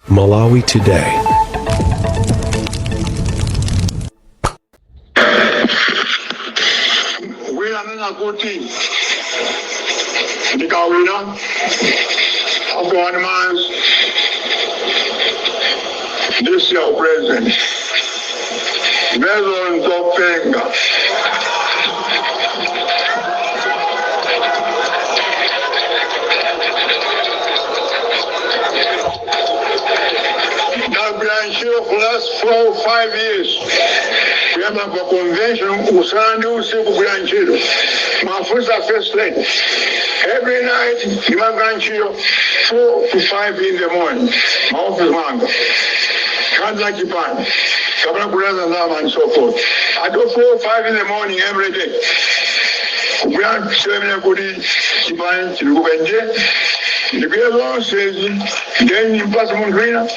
Malawi Today. Wina anena kuti ndikawina after one month ndisiya upresident. Zimenezo nzopenga. Ndagwira ntchito for last 4 or 5 years, kuyamba pa convention, usana ndi usiku kugwira ntchito. Mafunsa First Lady, every night ndimagwira ntchito 4 to 5 in the morning maofisi mwanga, nkhani za chipani kapena kuleza ndalama and so forth. I do 4 or 5 in the morning every day kugwira ntchito imene kuti chipani chitukuke. Nje ndigwire zonse izi, nde ndimpase munthu wina?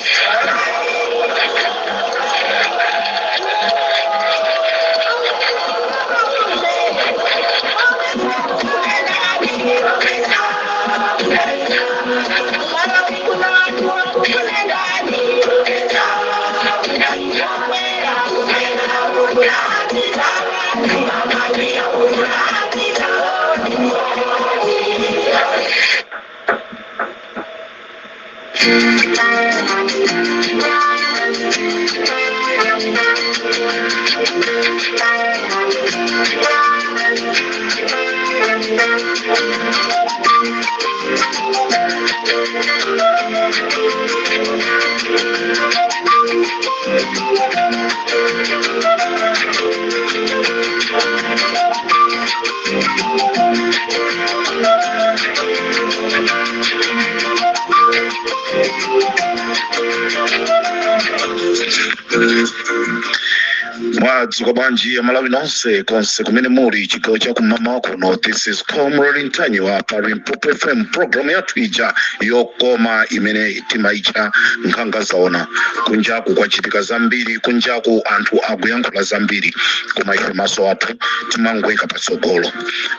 Mwadzuka bwanji Amalawi nonse konse kumene muli chigawo cha kumamawa kuno? This is Comrade Ntanyiwa pa Limpopo FM, program yathu ija yokoma imene timaitcha Nkhanga Zaona. Kunjaku kwachitika zambiri, kunjaku anthu akuyankhula zambiri, koma ife maso athu timangoyika patsogolo,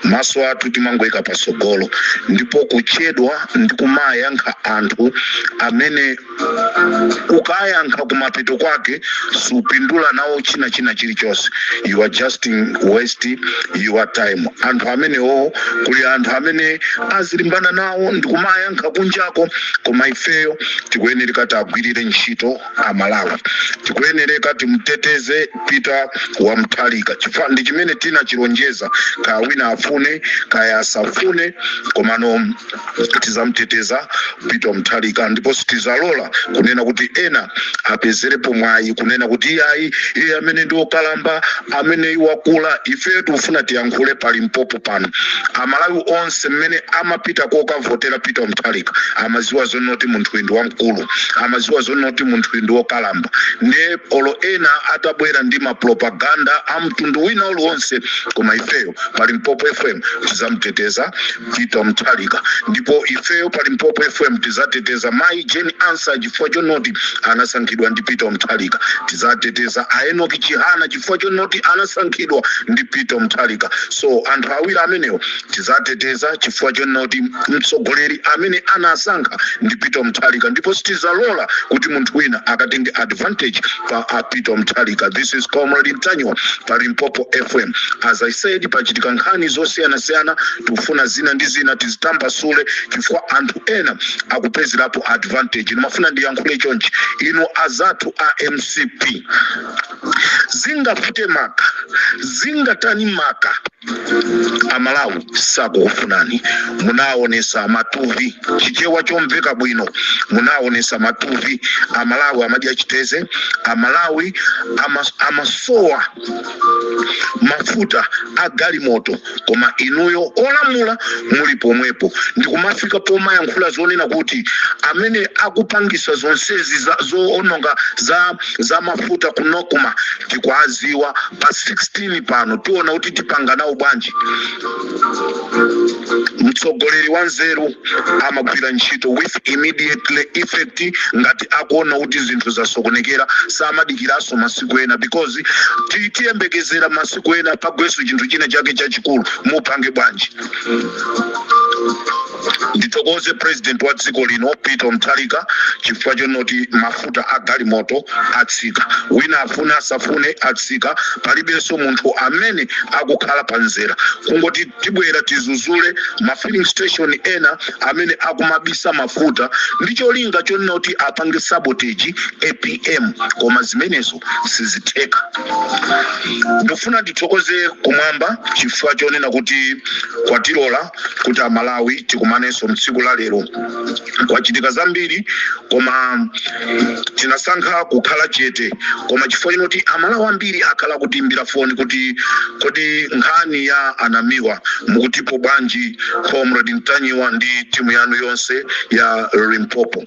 maso athu timangoyika patsogolo, ndipo kuchedwa ndi kumayankha anthu amene ukayankha kumapeto kwake supindula nawo china chilichonse. You are just waste your time. Anthu amenewo, kuli anthu amene azilimbana nawo ndikumayankha kunjako, koma ifeyo tikuyenereka tagwirire ntchito Amalawi, tikuyenereka timuteteze Peter wa Mutharika chifukwa ndi chimene tinachilonjeza. Kaya wina afune kaya asafune, komano tizamuteteza Peter Mutharika, ndipo sitizalola kunena kuti ena apezerepo mwayi kunena kuti iyayi, iye amene ndi okalamba, amene wakula. Ifeyo tikufuna tiyankhule pa Limpopo pano. Amalawi onse mmene amapita kokavotera Peter Mutharika amaziwa zonoti munthu ndi wamkulu, amaziwa zonoti munthu ndi wokalamba. Ndiye olo ena atabwera ndi mapropaganda a mtundu wina uliwonse, koma ifeyo pa Limpopo FM tizamuteteza Peter Mutharika, ndipo ifeyo pa Limpopo FM tizateteza Mayi Jane Ansah chifukwa chonoti anasankhidwa ndi Peter Mutharika. Tizateteza a Enoch Chihana chifukwa chonoti anasankhidwa ndi Peter Mutharika. So anthu awiri amenewo tizateteza chifukwa chonoti mtsogoleri amene anasankha ndi Peter Mutharika, ndipo sitizalola kuti munthu wina akatenge advantage pa a Peter Mutharika. This is Comrade Ntanyiwa pa Limpopo FM. As I said, pachitika nkhani zosiyanasiyana, tikufuna zina ndi zina tizitambasule chifukwa anthu ena akupezerapo advantage. Ndimafuna ndiyankhule chonchi: inu azathu a MCP, zingafute maka, zingatani maka, Amalawi sakukufunani. Munaonesa matuvi, Chichewa chomveka bwino, munaonesa matuvi. Amalawi amadya chiteze, Amalawi amasowa mafuta a galimoto, koma inuyo olamula muli pomwepo ndikumafika pomayankhula zonena kuti amene akupangisa zonsezi zoononga za mafuta ku NOCMA tikwaziwa. Pa 16 pano tiona kuti tipanga nawo bwanji. Mtsogoleri wa nzeru amagwira ntchito with immediately effect. Ngati akuona kuti zinthu zasokonekera, samadikiranso masiku ena, because tiyembekezera masiku ena pagwenso chinthu china chake chachikulu, mupange bwanji? Ndithokoze president wa dziko lino Peter Mutharika chifukwa chonoti mafuta a galimoto atsika. Wina afune asafune, atsika. Palibenso munthu amene akukhala pa mzera. Kungoti tibwera tizuzule ma filling station ena amene akumabisa mafuta ndi cholinga chonena kuti apange sabotage APM, koma zimenezo sizitheka. Ndikufuna ndithokoze kumwamba chifukwa chonena kuti kwatilola kuti Amalawi tikumanenso mtsiku la lero. Kwachitika zambiri, koma tinasankha kukhala chete, koma chifukwa chinoti Amalawi ambiri akhala kutiimbira foni kuti, "Kodi nkhani ya Anamiwa mukutipo bwanji, Comrade Mtanyiwa ndi timu yanu yonse ya Limpopo?"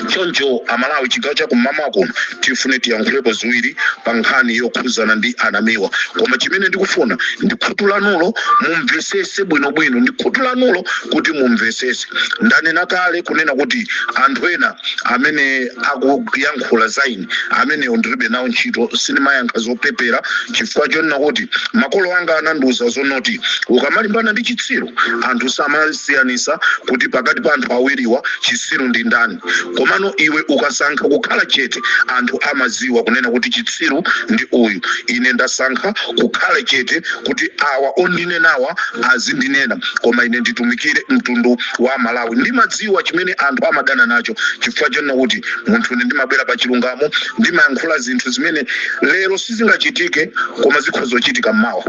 Choncho Amalawi, chigawo cha kummawa kuno tifune tiyankhulepo ziwiri pa nkhani yokhuzana ndi Anamiwa. Koma chimene ndikufuna ndi khutu lanulo mumvesese bwinobwino, ndi khutu lanulo kuti mumvesese. Ndanena kale kunena kuti anthu ena amene akuyankhula za ine, amenewo ndilibe nawo ntchito. Sindimayankha zopepera chifukwa chonena kuti makolo anga anandiuza zonoti ukamalimbana ndi chitsiru, anthu samasiyanisa kuti pakati pa anthu awiriwa chitsiru ndi ndani. Komano iwe ukasankha kukhala chete, anthu amaziwa kunena kuti chitsiru ndi uyu. Ine ndasankha kukhala chete kuti awa ondinenawa azindinena, koma ine nditumikire mtundu wa Malawi. Ndimadziwa chimene anthu amadana nacho chifukwa chonena kuti munthu ine ndimabwera pa chilungamo, ndimayankhula zinthu zimene lero sizingachitike koma zikhoza kuchitika mmawa.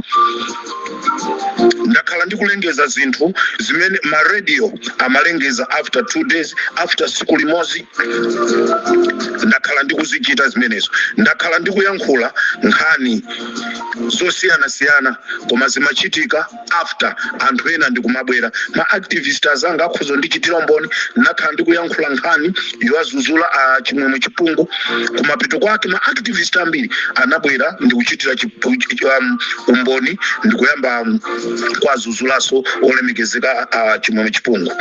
Ndakhala ndikulengeza zinthu zimene ma radio amalengeza after 2 days, after siku limodzi. Ndakhala ndikuzichita zimenezo. Ndakhala ndikuyankhula nkhani zosiyanasiyana, koma zimachitika after anthu ena ndikumabwera. Ma activist azanga akhoza ndichitira umboni. Ndakhala ndikuyankhula nkhani yowazuzula a Chimwemwe Chipungu. Kumapeto kwake ma activist ambiri anabwera ndikuchitira umboni ndikuyamba kwazuzulaso olemekezeka Chimwemwe Chipungu.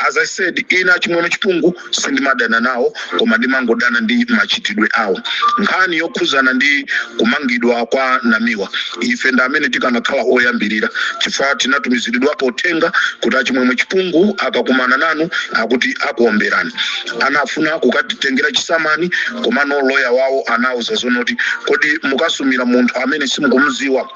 As I said, ina Chimwemwe Chipungu sindimadana nawo, koma ndimangodana ndi machitidwe awo. Nkhani yokhuzana ndi kumangidwa kwa Namiwa, ife ndi amene tikanakhala oyambirira chifukwa tinatumiziridwapo uthenga kuti aChimwemwe Chipungu akakumana nanu akuti akuomberani. Anafuna kukatitengera chisamani, komano loya wawo anauza zonoti, "Kodi mukasumira munthu amene simukumuziwa?"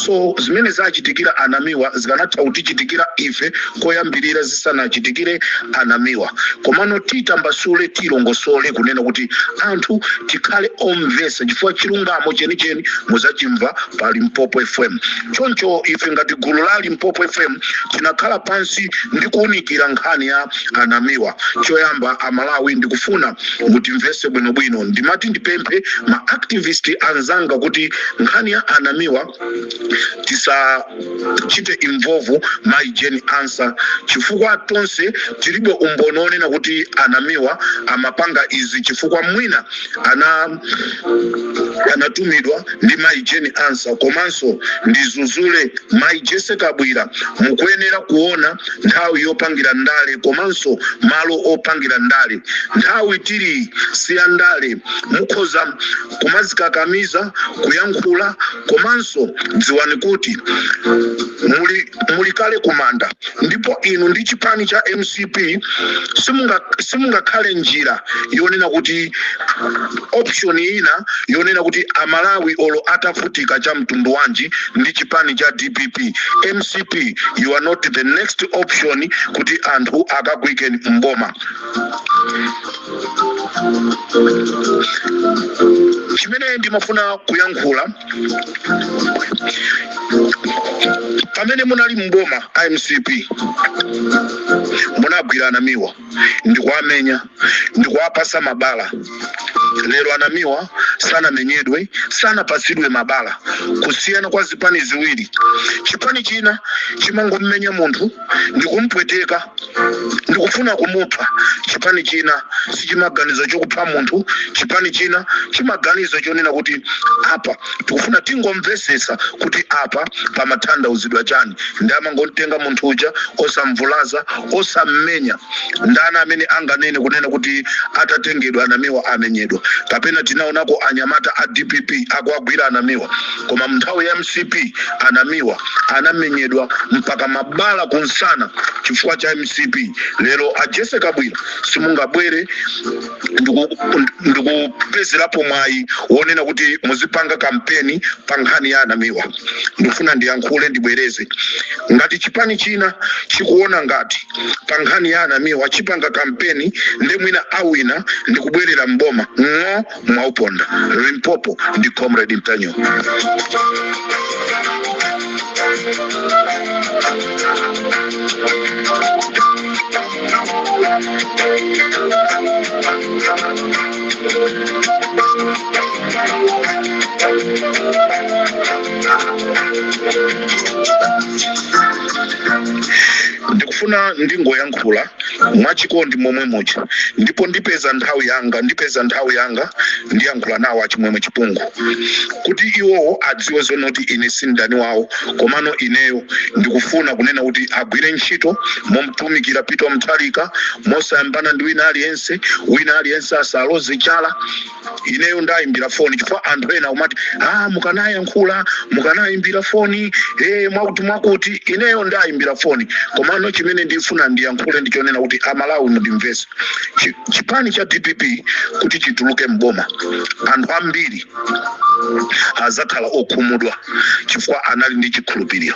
So zimene zachitikira Anamiwa zikanatha kutichitikira ife koyambirira zisanachitikire Anamiwa. Komano titambasule, tilongosole kunena kuti anthu tikhale omvesa, chifukwa chilungamo chenicheni muzachimva pa Limpopo FM. Choncho ife ngati gulu la Limpopo FM tinakhala pansi ndi kuwunikira nkhani ya Anamiwa. Choyamba, Amalawi, ndikufuna mutimvese bwinobwino. Ndimati ndipemphe ma activist anzanga kuti nkhani ya Anamiwa tisachite involve Mai Jane Ansah, chifukwa tonse tilibe umboni onena kuti Anamiwa amapanga izi chifukwa mwina anatumidwa ndi Mai Jane Ansah. Komanso ndizuzule Mai Jessie Kabwila. Mukuyenera kuona nthawi yopangira ndale komanso malo opangira ndale. Nthawi tili siya ndale, mukhoza kumazikakamiza kuyankhula. Komanso dziwani kuti muli kale kumanda, ndipo inu ndi chipani cha MCP simungakhale njira yonena kuti option ina yonena kuti Amalawi olo atavutika cha mtundu wanji ndi chipani cha DPP, MCP, you are not the next option kuti anthu akakuikeni mboma. Chimene ndimafuna kuyankhula, pamene munali mboma MCP, munagwira Anamiwa ndikuamenya, ndikuapasa mabala. Lero Anamiwa sanamenyedwe, sanapasidwe mabala. Kusiyana kwa zipani ziwiri, chipani china chimangomenya munthu ndikumpweteka, ndikufuna kumupha. Chipani china sichimaganiza chokupha munthu. Chipani china chimaganiza chonena kuti apa tikufuna tingomvesesa kuti apa pamathandauzidwa chani, ndi amangotenga munthu uja osamvulaza, osammenya. Ndani amene anganene kunena kuti atatengedwa Anamiwa amenyedwa, kapena tinaonako Anyamata a DPP akuagwira anamiwa, koma mnthawi ya MCP anamiwa anamenyedwa mpaka mabala kunsana chifukwa cha MCP. Lero a Jesse Kabwira simungabwere ndikupezerapo mwayi wonena kuti muzipanga kampeni pa nkhani ya anamiwa. Ndifuna ndiyankhule, ndibwereze: ngati chipani china chikuona ngati pa nkhani ya anamiwa chipanga kampeni ndi mwina awina ndikubwerera mboma, ng'o mwauponda. Limpopo ndi Comrade Ntanyiwa. Ndikufuna ndingoyankhula mwachikondi momwe muja, ndipo ndipeza nthawi yanga ndiyankhula nawo achimwemwe Chipungu kuti iwowo adziwe zonoti ine si mdani wawo, komano ineyo ndikufuna kunena kuti agwire ntchito momtumikira Peter Mutharika mosayambana ndi wina aliyense. Wina aliyense asaloze chala. Ineyo ndayimbira foni chifukwa anthu ena umati, "Ah, mukanayankhula, mukanayimbira foni, mwakuti mwakuti." Ineyo ndayimbira foni, komano chimene ndifuna ndiyankhule ndichonena kuti Amalawi mundimvese. Chipani cha DPP kuti chituluke mboma, anthu ambiri azakhala okhumudwa chifukwa anali ndi chikhulupiriro.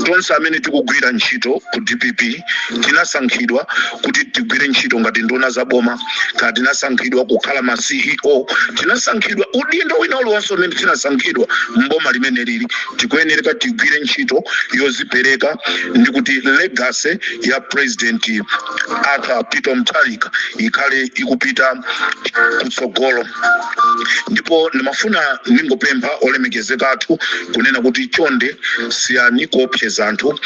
Tonse amene tikugwira ntchito ku DPP tinasankhidwa kuti tigwire ntchito ngati nduna za boma, ka tinasankhidwa kukhala ma CEO, tinasankhidwa udindo wina uliwonse umene tinasankhidwa mboma limene lili, tikuyenereka tigwire ntchito yozipereka ndi kuti legacy ya President Arthur Peter Mutharika ikhale ikupita kutsogolo. Ndipo ndimafuna ndingopempha olemekezeka athu kunena kuti chonde siyani kuopseza anthu.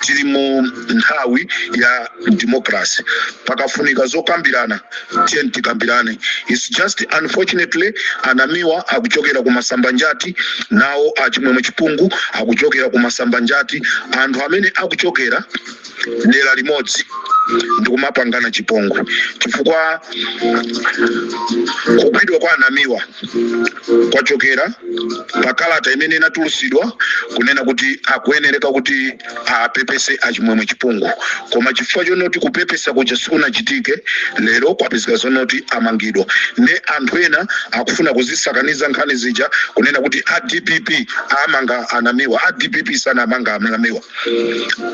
Tili mu nthawi ya democracy. Pakafunika zokambirana, tiye tikambirane. It's just unfortunately anamiwa akuchokera ku Masambanjati, nawo achimwemwe Chipungu akuchokera ku Masambanjati. Anthu amene akuchokera dera limodzi ndikumapangana chipongwe, chifukwa kugwidwa kwa anamiwa kwachokera pa kalata imene inatulusidwa kunena kuti akuyenereka kuti apepese achimwemwe Chipungu, koma chifukwa chonoti kupepesa kuja sikunachitike, lero kwapezeka zonoti amangidwa. Nde anthu ena akufuna kuzisakaniza nkhani zija kunena kuti a DPP amanga anamiwa. A DPP sana amanga anamiwa.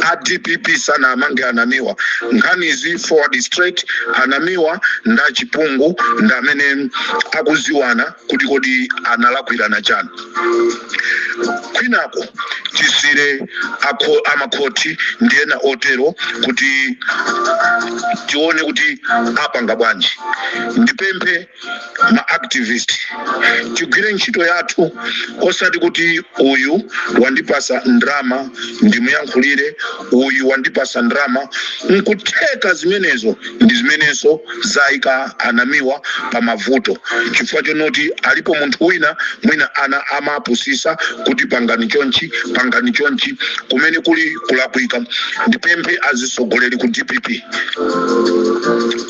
A DPP sana amange anamiwa. Nkhanizi forward straight, anamiwa nda Chipungu ndi amene akuziwana kuti kodi analakwirana chani. Kwinako tisire amakhoti ndi ena otero kuti tione kuti apanga bwanji. Ndipemphe ma activist tigwire ntchito yathu, osati kuti uyu wandipasa ndrama ndimuyankhulire, uyu wandipasa ndrama. Nkutheka zimenezo ndi zimenenso zayika anamiwa pa mavuto, chifukwa chonoti alipo munthu wina mwina ana amapusisa kuti pangani chonchi, pangani chonchi, kumene kuli kulakwika. Ndipemphe azisogoleri ku DPP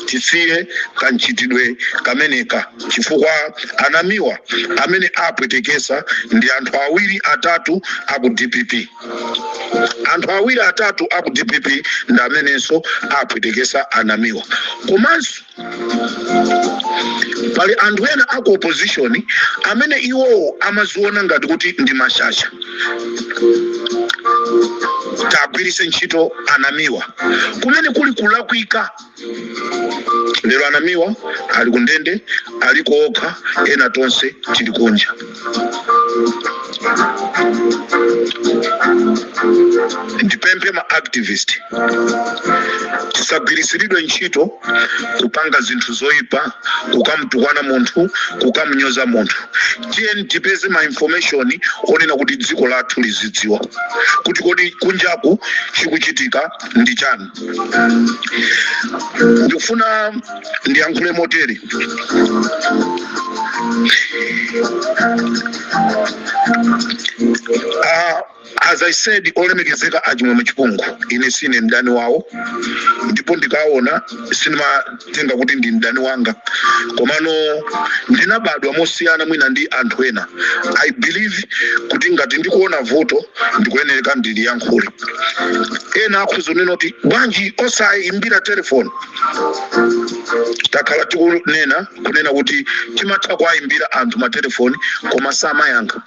tisiye kanchitidwe kameneka, chifukwa anamiwa amene apwetekesa ndi anthu awiri atatu aku DPP. Anthu awiri atatu aku DPP ndi amenenso apwetekesa anamiwa. Komanso pali anthu ena aku opposition amene iwowo amaziona ngati kuti ndi mashasha, tagwirise ntchito anamiwa, kumene kuli kulakwika. Lero anamiwa ali kundende, aliko okha, ena tonse tili kunja. Ndipemphe ma activist tisagwirisiridwe ntchito kupanga zinthu zoyipa, kukamtukwana munthu, kukamunyoza munthu. Tiyeni tipeze ma information onena kuti dziko lathu lizidziwa kuti kodi kunjaku chikuchitika ndi chani. Ndikufuna ndiyankhule motere. As I said, olemekezeka achimwemwe Chipungu, ine sine mdani wawo, ndipo ndikaona sindimatenga kuti ndi mdani wanga, komano ndinabadwa mosiyana mwina ndi anthu ena. I believe kuti ngati ndikuona vuto, ndikuyenereka ndiliyankhule. Ena akhoza kunena kuti bwanji osayimbira telefoni? Takhala tikunena kunena kuti timatha kuwayimbira anthu matelefoni, koma samayankha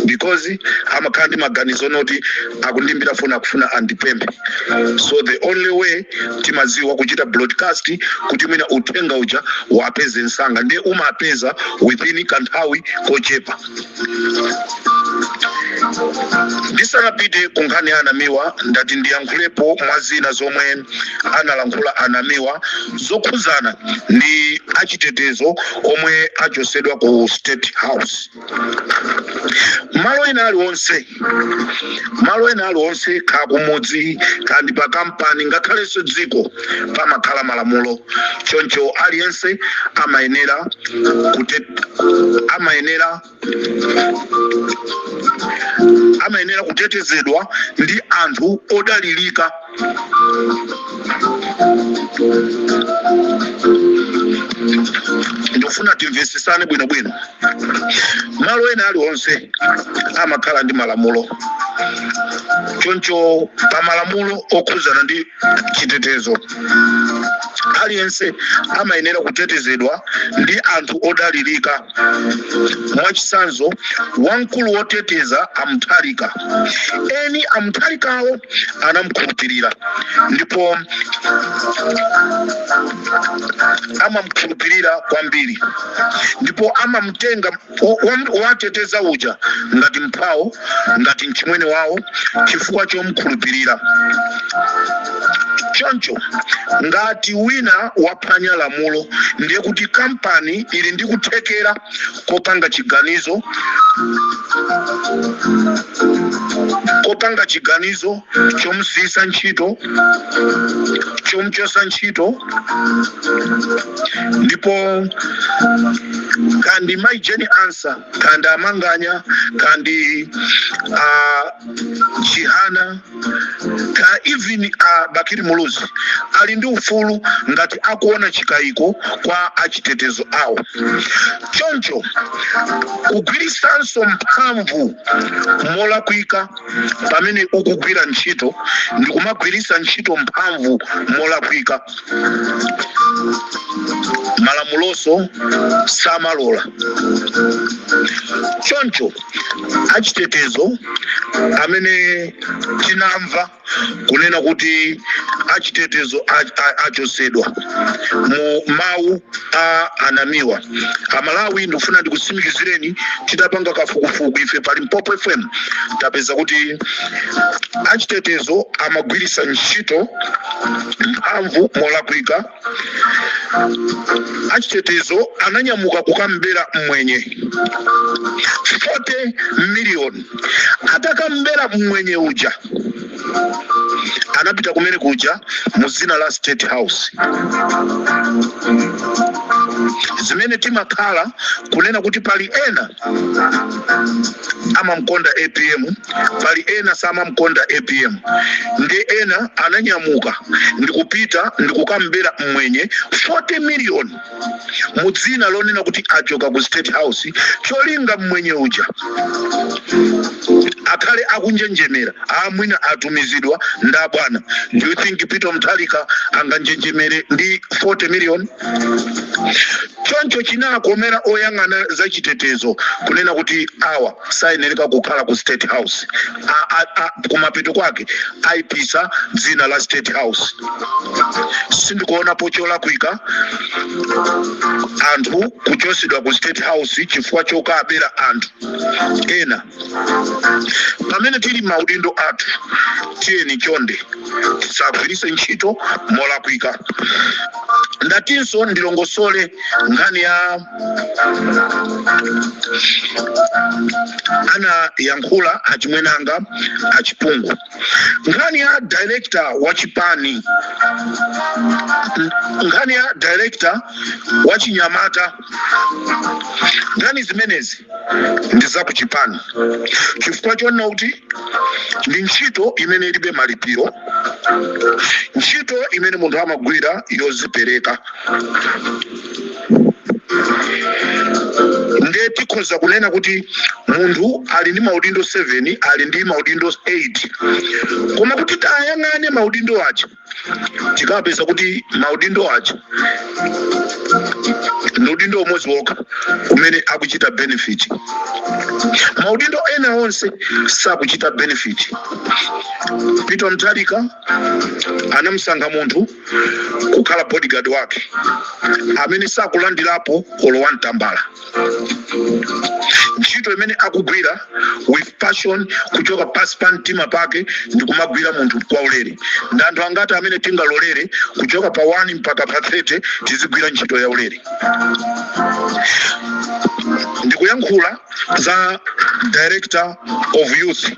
because amakhala ndi maganizo noti akundimbira foni akufuna andipemphe. So the only way timaziwa kuchita broadcast kuti mwina uthenga uja wapeze msanga, ndiye umapeza within kanthawi kochepa. Ndisanapite ku nkhani ya Anamiwa, ndati ndiyankhulepo mwa zina zomwe analankhula Anamiwa zokhuzana ndi achitetezo omwe achosedwa ku State House. Malo ena aliwonse, kha kumudzi kandi pa kampani, ngakhalenso dziko, pamakhala malamulo. Choncho aliyense amayenera kutetezedwa ndi anthu odalirika. Ndikufuna timvesesane bwinobwino. Malo ena aliwonse amakhala ndi malamulo. Choncho pa malamulo okhuzana ndi chitetezo, aliyense amayenera kutetezedwa ndi anthu odalirika. Mwachitsanzo, wamkulu woteteza Amutharika, eni Amutharikawo anamkhulupirira ndipo amamkhulupirira kwambiri, ndipo amamtenga wateteza uja ngati mphawo, ngati mchimwene wawo, chifukwa chomkhulupirira. Choncho ngati wina waphwanya lamulo, ndiye kuti kampani ili ndi kuthekera kopanga chiganizo chomusiyisa ntchito, chomuchosa ntchito. Ndipo kandi Mai Jane Ansah, kandi Amanganya, kandi Chihana, ka even Bakili Muluzi ali ndi ufulu ngati akuona chikayiko kwa achitetezo awo. Choncho kugwirisanso mphamvu molakwika pamene ukugwira ntchito ndi kumagwirisa ntchito mphamvu molakwika, malamuloso samalola. Choncho achitetezo amene tinamva kunena kuti achitetezo achosedwa mu mawu a Anamiwa, Amalawi, ndikufuna ndikutsimikizireni, titapanga kafukufuku ife pa Limpopo FM, tapeza kuti achitetezo amagwirisa ntchito mphamvu molakwika. Achitetezo ananyamuka kukambera mwenye 40 million. Atakambera mwenye uja, anapita kumene kuja mu dzina la State House. Zimene timakhala kunena kuti pali ena amamkonda APM, pali ena samamkonda APM, ndi ena ananyamuka ndikupita ndikukambera mwenye 40 million mu dzina lonena kuti achoka ku State House, cholinga mwenye uja akhale akunjenjemera, amwina atumizidwa nda bwana. Do you think Peter Mutharika anganjenjemere ndi 40 million? Choncho chinakomera oyang'ana zachitetezo kunena kuti awa sayenereka kukhala ku State House. Kumapeto kwake ayipisa dzina la State House. Sindikuonapo cholakwika anthu kuchosedwa ku State House chifukwa chokabera anthu ena. Pamene tili maudindo athu, tiyeni chonde tisagwiritse ntchito molakwika. Ndati Ndatinso ndilongosole nkhani ya anayankhula achimwene anga achipungu, nkhani ya director wa chipani, nkhani ya director wa chinyamata. Nkhani zimenezi ndi za kuchipani chifukwa chonena kuti ndi ntchito imene ilibe malipiro, ntchito imene munthu amagwira yozipereka. Ndiye tikhoza kunena kuti munthu ali ndi maudindo 7, ali ndi maudindo 8, koma kuti tayang'ane maudindo aja tikapeza kuti maudindo aja ndi udindo umodzi wokha umene akuchita benefit, maudindo ena onse sakuchita benefit. Peter Mutharika anamusankha munthu kukhala bodyguard wake amene sakulandirapo olo wamtambala. Ntchito imene akugwira with passion kuchoka pasi pa mtima pake ndi kumagwira munthu kwaulere. Ndi anthu angati amene tingalolere kuchoka pa 1 mpaka pa 30 tizigwira ntchito yaulere? Ndikuyankhula za director of youth,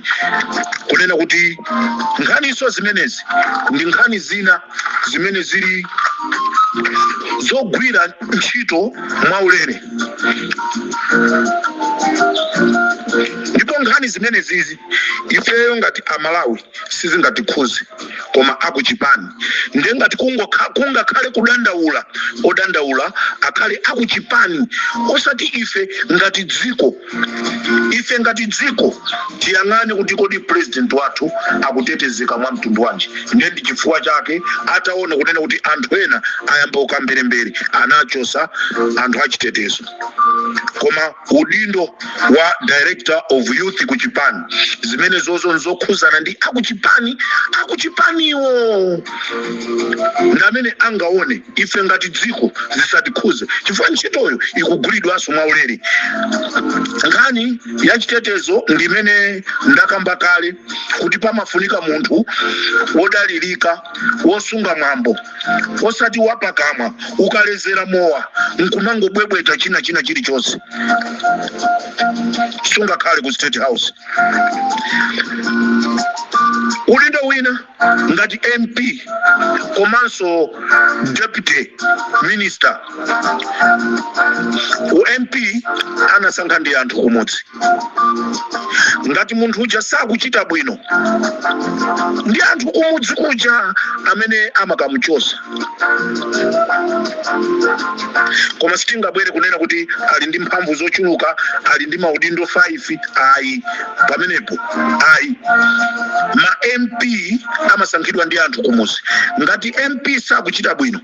kunena kuti nkhaniso zimenezi ndi nkhani zina zimene zili zogwira ntchito mwaulere, ndipo nkhani zimenezizi ifeyo ngati Amalawi sizingatikhuze, koma akuchipani. Ndiye ngati kungakhale kudandaula, odandaula akhale akuchipani, osati ife ngati dziko. Ife ngati dziko tiyang'ane kuti kodi president wathu akutetezeka mwa mtundu wanji. Ndiye ndi chifukwa chake ataona kunena kuti anthu ena ayamba ukamberembere, anachosa anthu achitetezo. Koma udindo wa director of youth ku chipani, zimene zozo nzokhuzana ndi akuchipani, akuchipaniwo ndi amene angaone. Ife ngati dziko zisatikhuze chifukwa ntchitoyo ikugwiridwanso mwaulere. Nkhani yachitetezo ndi imene ndakamba kale kuti pamafunika munthu wodalirika, wosunga mwambo, osati wapakamwa ukalezera mowa nkumangobwebweta china china chilichonse. Sungakhale ku State House. Udindo wina ngati MP komanso deputy minister, u MP anasankha ndi anthu kumudzi. Ngati munthu uja sakuchita bwino, ndi anthu kumudzi kuja amene amakamuchosa. Koma sitingabwere kunena kuti ali ndi mphamvu zochuluka, ali ndi maudindo 5, ayi. Pamenepo ayi. Ma MP amasankhidwa ndi anthu kumudzi. Ngati MP sakuchita bwino,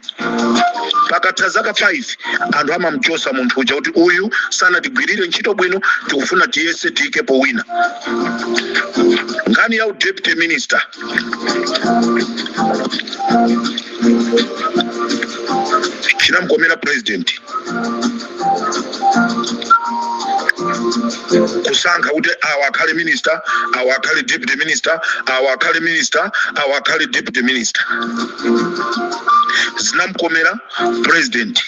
pakatha zaka 5 anthu amamchosa munthu uja kuti uyu sanatigwirire ntchito bwino, tikufuna tiyese tiyikepo wina. Nkhani ya deputy minister chinamkomera president kusankha kuti awa akhale minister, awa akhale deputy minister, awa akhale minister, awa akhale deputy minister. Zinamkomera president.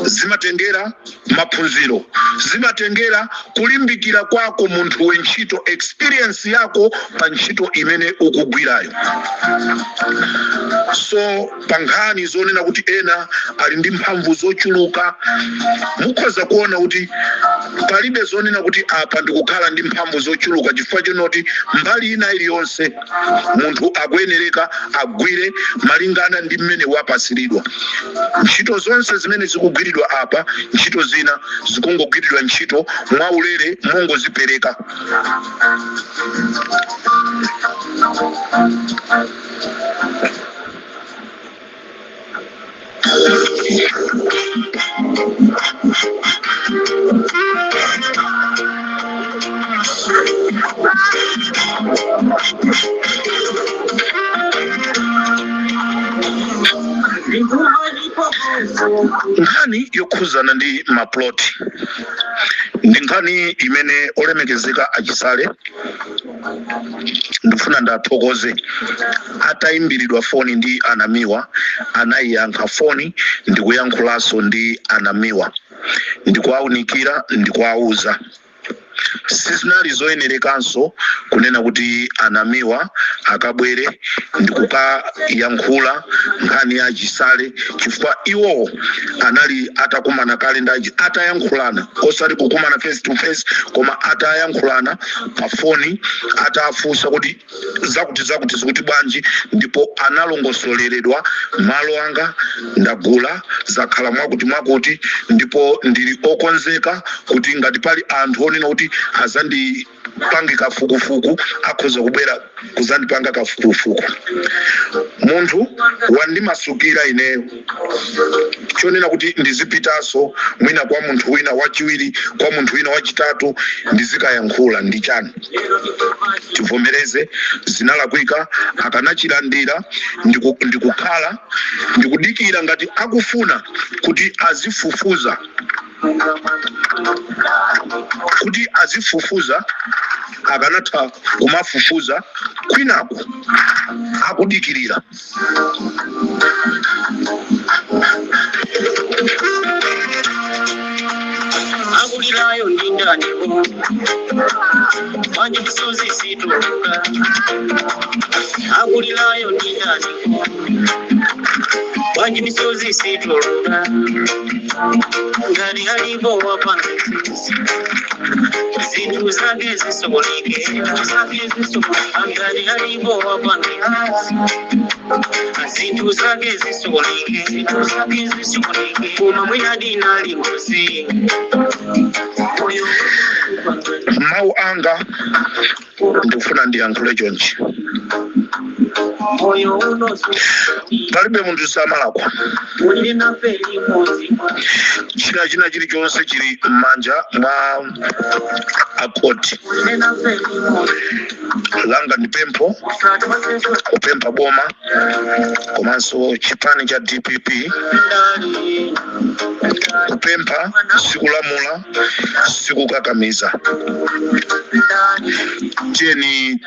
Zimatengera maphunziro, zimatengera kulimbikira kwako munthu wentchito, experience yako pa ntchito imene ukugwirayo. So pa nkhani zonena kuti ena ali ndi mphamvu zochuluka, mukhoza kuona kuti palibe zonena kuti apa ndikukhala ndi mphamvu zochuluka, chifukwa chonoti mbali ina iliyonse munthu akuyenereka agwire malingana ndi mmene wapasiridwa. Ntchito zonse zimene zikugwiridwa apa, ntchito zina zikungogwiridwa ntchito mwaulere, mongozipereka. Nkhani yokhuzana ndi maploti ndi nkhani imene olemekezeka achisale Ndifuna ndathokoze, atayimbiridwa foni ndi Anamiwa, anayiyankha foni ndikuyankhulanso ndi Anamiwa, ndikuwaunikira, ndikuwauza sizinali zoyenerekanso kunena kuti Anamiwa akabwere ndikukayankhula nkhani ya Chisale, chifukwa iwowo anali atakumana kale ndi atayankhulana, osati kukumana face to face, koma atayankhulana pa foni, atafunsa kuti zakuti zakuti zikuti bwanji, ndipo analongosoleredwa malo anga ndagula, zakhala mwakuti mwakuti, ndipo ndili okonzeka kuti ngati pali anthu onena kuti azandipange kafukufuku, akhoza kubwera kuzandipanga kafukufuku. Munthu wandimasukira ineyo, chonena kuti ndizipitanso mwina kwa munthu wina wachiwiri, kwa munthu wina wachitatu, ndizikayankhula ndi chani? Tivomereze, zinalakwika. Akanachilandira ndikukhala ndikudikira ngati akufuna kuti azifufuza, akanatha kumafufuza kwinaku akudikirira. Akulirayo ndi ndaniko? Bwanji misozi situluka? Akulirayo ndi ndaniko? Bwanji misozi situluka? Ngati alipo wapanga zinthu zake zisokoneke, zake zisokoneke. Ngati alipo wapanga zinthu zake zisokoneke, zinthu zake zisokoneke. Koma mwina dinali ngozi moyo. Mawu anga ndikufuna ndiyankhule chonchi. Moyo uno Palibe munthu samalakwa. Ulili nafe limodzi. China chilichonse chili m'manja mwa akhoti. Ulili nafe limodzi. Langa ndi pempho, kupempha boma komanso chipani cha DPP, Ndali. kupempha sikulamula, sikukakamiza. Ndali. Tiyeni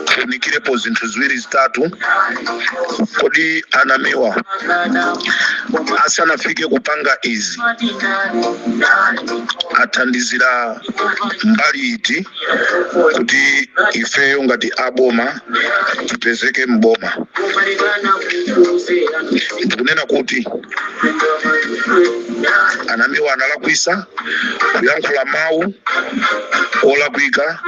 tiunikirepo zinthu ziwiri zitatu. Kodi Anamiwa asanafike kupanga izi athandizira mbali iti kuti ifeyo ngati aboma tipezeke mboma? Ndikunena kuti Anamiwa analakwisa kuyankhula mawu olakwika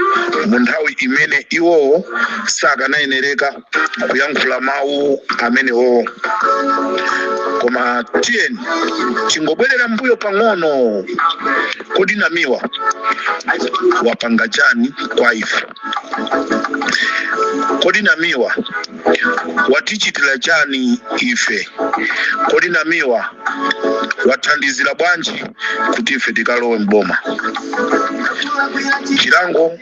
mu nthawi imene iwowo sakanayenereka kuyankhula mawu amenewo. Koma tiyeni tingobwerera mbuyo pang'ono. Kodi Namiwa wapanga chani kwa ife? Kodi Namiwa watichitira chani ife? Kodi Namiwa wathandizira bwanji kuti ife tikalowe mboma? Chilango,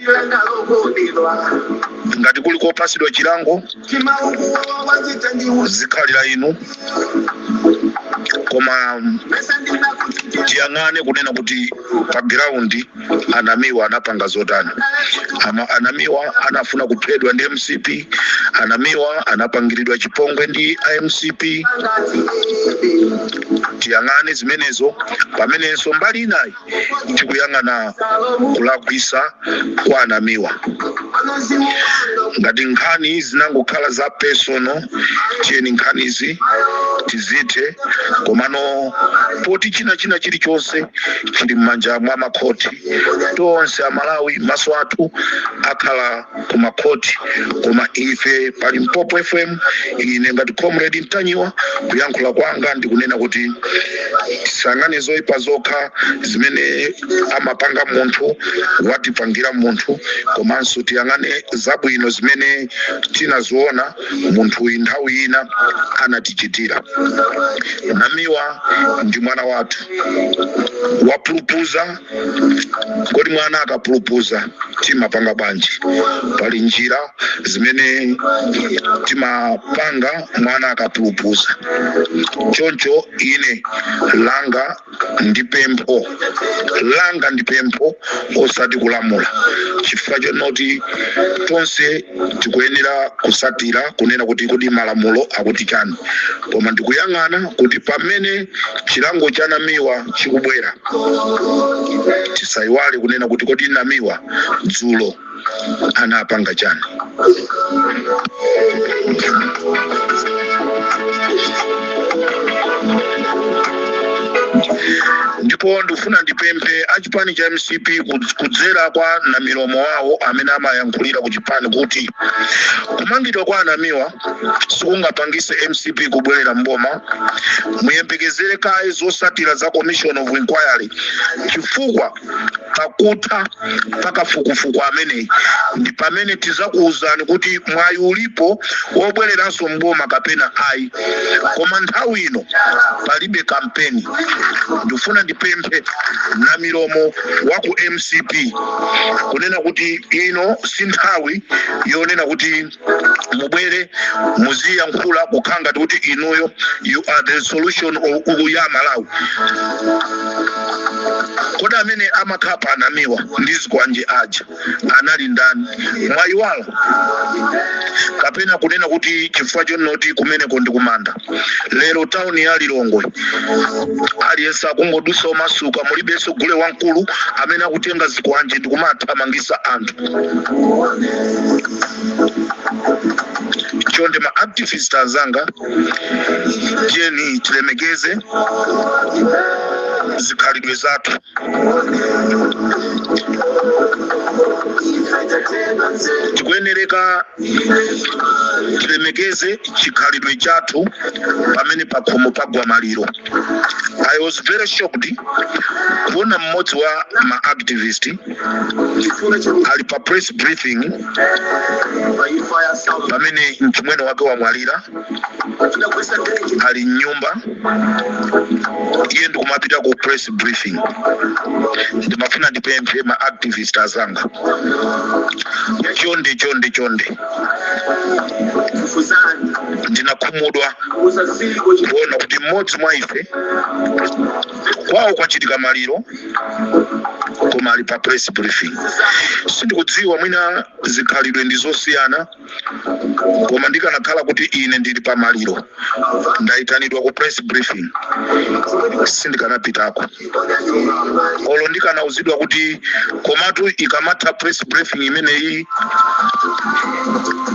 ngati kuli kopasidwa chilango, zikhalira inu. Koma tiyang'ane kunena kuti pa ground Anamiwa anapanga zotani. Anamiwa anafuna kuphedwa ndi MCP. Anamiwa anapangiridwa chipongwe ndi MCP. Tiyang'ane zimenezo, pamenenso mbali inayi tikuyang'ana kulakwisa kwa Anamiwa. Ngati nkhani zinangokhala za personal, tiyeni nkhanizi tizithe. Komano poti china chilichonse chili m'manja mwa makhoti, tonse Amalawi maso athu akhala ku makhoti. Koma ife pa Limpopo FM, ine ngati Comrade Ntanyiwa, kuyankhula kwanga ndikunena kuti tisayang'ane zoyipa zokha zimene amapanga munthu, watipangira munthu, komanso tiyang'ane zabwino zimene tinaziona munthu uyu nthawi ina anatichitira. Namiwa ndi mwana wathu, wapulupuza. Kodi mwana akapulupuza timapanga bwanji? Pali njira zimene timapanga mwana akapulupuza. Choncho ine langa ndi pempho, langa ndi pempho, osati kulamula, chifukwa chonoti Tonse tikuyenera kusatira kunena kuti kodi malamulo akuti chani. Koma ndikuyang'ana kuti pamene chilango cha Namiwa chikubwera, tisayiwale kunena kuti kodi Namiwa dzulo anapanga chani. Ndipo ndikufuna ndipemphe achipani cha MCP kudzera kwa namilomo wawo amene amayankhulira ku chipani kuti kumangidwa kwa Anamiwa sikungapangise MCP kubwerera mboma. Muyembekezere kaye zosatira za Commission of Inquiry, chifukwa pakutha pakafukufuku ameneyi ndi pamene tizakuwuzani kuti mwayi ulipo wobwereranso mboma kapena ayi. Koma nthawi ino palibe kampeni. Ndifuna ndipemphe namilomo wa ku MCP kunena kuti ino si nthawi yonena kuti mubwere muziyankhula kukhala ngati kuti inuyo you are the solution ya Malawi. Kodi amene amakhapa Anamiwa ndi zikwanje aja anali ndani? Mwayiwala kapena kunena kuti chifukwa chonoti kumeneko ndi kumanda? Lero tawuni ya Lilongwe aliyense akungodusa omasuka, mulibenso gule wamkulu amene akutenga zikwanje ndi kumathamangisa anthu. Chonde ma activist anzanga, tiyeni tilemekeze zikhalidwe zathu. Tikuyenereka tilemekeze chikhalidwe chathu pamene pakhomo pagwa maliro. I was very shocked kuona mmodzi wa ma activist ali pa press briefing pamene mchimwene wake wamwalira, ali mnyumba, iye ndikumapita ku press briefing. Ndimafuna ndipemphe ma activist azanga, chonde chonde chonde, ndinakhumudwa kuona kuti mmodzi mwa ife kwawo kwachitika maliro koma ali pa press briefing. Sindikudziwa, mwina zikhalidwe ndi zosiyana, koma ndikanakhala kuti ine ndili pa maliro, ndayitanidwa ku press briefing, sindikanapitako. Olo ndikanauzidwa kuti komatu ikamatha press briefing imeneyi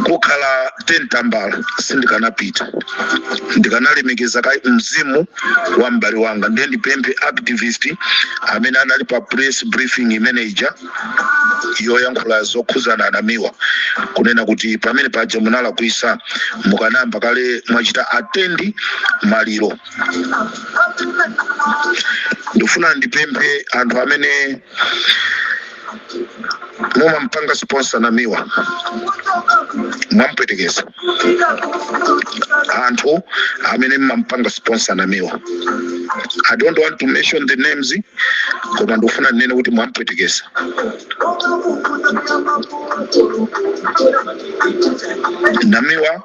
kukhala 10 tambala, sindikanapita. Ndikanalemekeza ka mzimu wa m'bale wanga. Ndiye ndipemphe activist amene anali pa press briefing imeneija yoyankhula zokhuzana Anamiwa kunena kuti pamene paja munalakwisa, mukanayamba kale mwachita attend maliro. Ndifuna ndipemphe anthu amene mumampanga sponsor Namiwa, mwampwetekeza. Anthu amene mumampanga sponsor Namiwa, I don't want to mention the names, koma ndikufuna ndinene kuti mwampwetekeza Namiwa,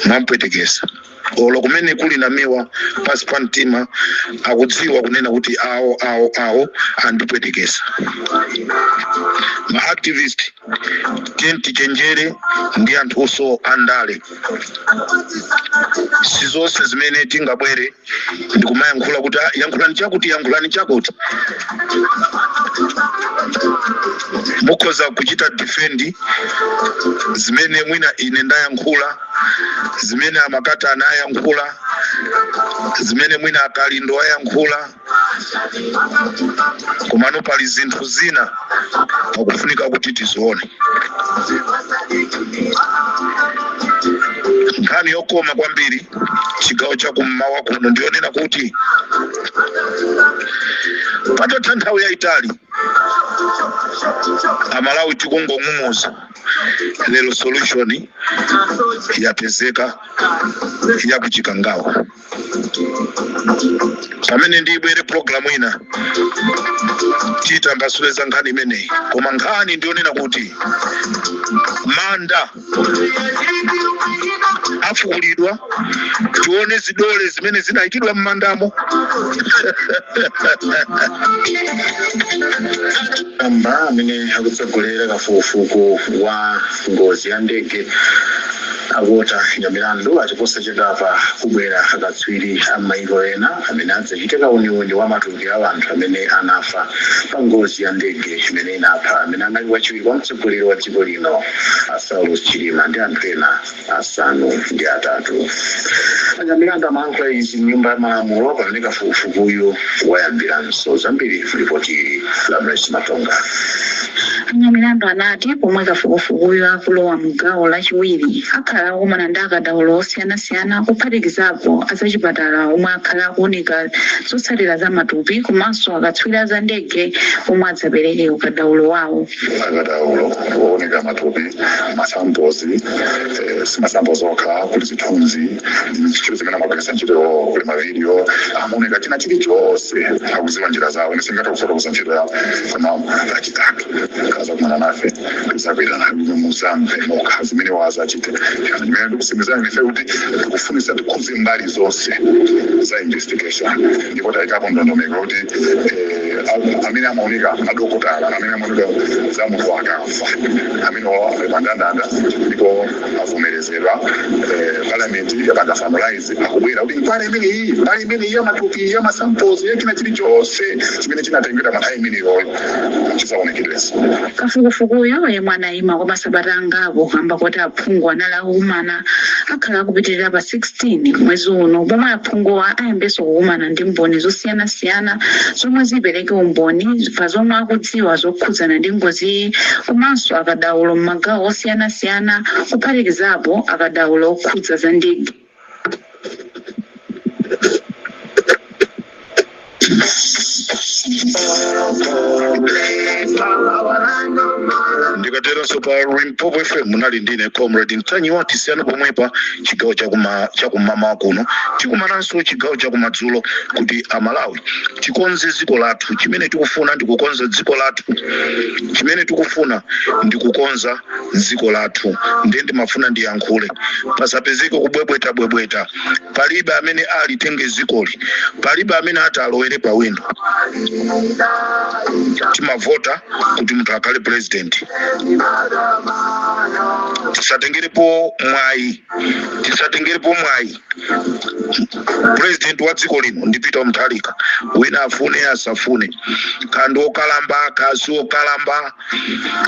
mwampwetekeza. Olo kumene kuli Namiwa pasi pa mtima akudziwa kunena kuti awo awo awo andipwetekesa. Ma activist, tiyeni tichenjere ndi anthunso andale. Si zonse zimene tingabwere ndikumayankhula kuti, "Ah, yankhulani chakuti, yankhulani chakuti." Mukhoza kuchita defend zimene mwina ine ndayankhula, zimene amakatana ayankhula, zimene mwina akalindo ayankhula, komano pali zinthu zina pakufunika kuti tizione. Nkhani yokoma kwambiri chigawo cha kummawa kuno ndiyonena kuti patatha nthawi yayitali Amalawi tikungong'ung'uza, lero solution yapezeka ya kuchikangawa. Pamene ndibwere programu ina, titambasule za nkhani imeneyi. Koma nkhani ndionena kuti manda afukulidwa, tione zidole zimene zinayikidwa m'mandamo. Amba amene akutsogolera kafukufuku wa ngozi ya ndege a Walter Nyamilandu ati posachedwapa kubwera akatswiri a maiko ena amene adzachite kauniuni wa matupi a anthu amene anafa pa ngozi ya ndege imene inapha amene anali wachiwiri kwa mtsogoleri wa dziko lino a Saulos Chilima ndi anthu ena 8. Anyamilandu amayankhula izi mnyumba ya malamulo pamene kafukufukuyu wayambiranso. Zambiri ripoti la Mercy Matonga. Anyamilandu anati pomwe kafukufukuyu akulowa mgawo lachiwiri, akhala akukumana ndi akadaulo osiyanasiyana, kuphatikizapo azachipatala omwe akhala akuunika zotsatira za matupi, komanso akatswiri za ndege omwe adzapereke ukadaulo wawo. Akadaulo kuoneka matupi, masamples, si masamples okha, kuli zithunzi, ntchito zimene amagwiritsa ntchito, kuli mavidiyo amaoneka china chilichonse. Akuziwa njira zawo. Ine singatha kufotokoza ntchito yawo, koma Lachitatu kazakumana nafe, tizakuitana muzamve nokha zimene wazachite. Chimene ndikusimizani ife kuti tikufunisa tikhuze mbali zonse za investigation, ndipo tayikapo ndondomeko kuti amene amaoneka, madokotala amene amaoneka za munthu akafa, amene ali pandandanda ndipo avomerezedwa, parliament yapanga finalize, akubwera kuti mbali imeneyi, mbali imeneyi ya matupi, ya masamples, ya china chilichonse chimene chinatengedwa pa nthawi imeneyoyo chizaonekedwenso. Kafukufukuyo, yemwe anayima kwa masabata angapo kamba kuti aphungu anali akukumana, akhala akupitirira pa 16 mwezi uno, pomwe aphunguwa ayambenso kukumana ndi mboni zosiyanasiyana zomwe zipereke umboni pa zomwe akudziwa zokhudzana ndi ngoziyi, komanso akadaulo m'magawo osiyanasiyana, kuphatikizapo akadaulo okhudza za ndege. Ndikateronso pa Limpopo FM munali ndine Comrade Ntanyiwa. Tisiyana pomwepa chigawo chakumamawa kuno, tikumananso chigawo chakumadzulo kuti Amalawi tikonze dziko lathu. Chimene tikufuna ndi kukonza dziko lathu, chimene tikufuna ndi kukonza dziko lathu. Ndiye ndimafuna ndiyankhule, pasapezeke kubwebweta bwebweta. Palibe amene alitenge dzikoli, palibe amene ati alowere pa windo. Timavota kuti munthu akhale president. Tisatengerepo mwayi, tisatengerepo mwayi. President wa dziko lino ndi Peter Mutharika, wina afune asafune, kandi okalamba kasi okalamba,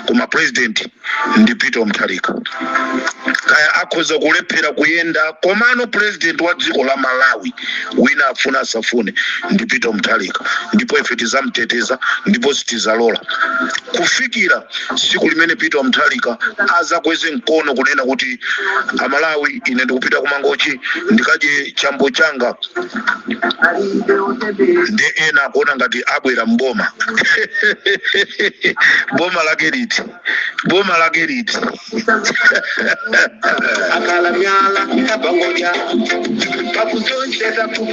koma president ndi Peter Mutharika. Kaya akhoza kulephera kuyenda, komano president wa dziko la Malawi, wina afune asafune, ndi Peter Mutharika. Ndipo ife tizamteteza ndipo sitizalola kufikira siku limene Peter Mutharika azakweze mkono kunena kuti, "Amalawi, ine ndikupita kumangochi ndikadye chambo changa." Ndi ena akuona ngati abwera mboma. Boma lake liti? Boma lake liti? Akala myala yapangoja pakuzonse takupa.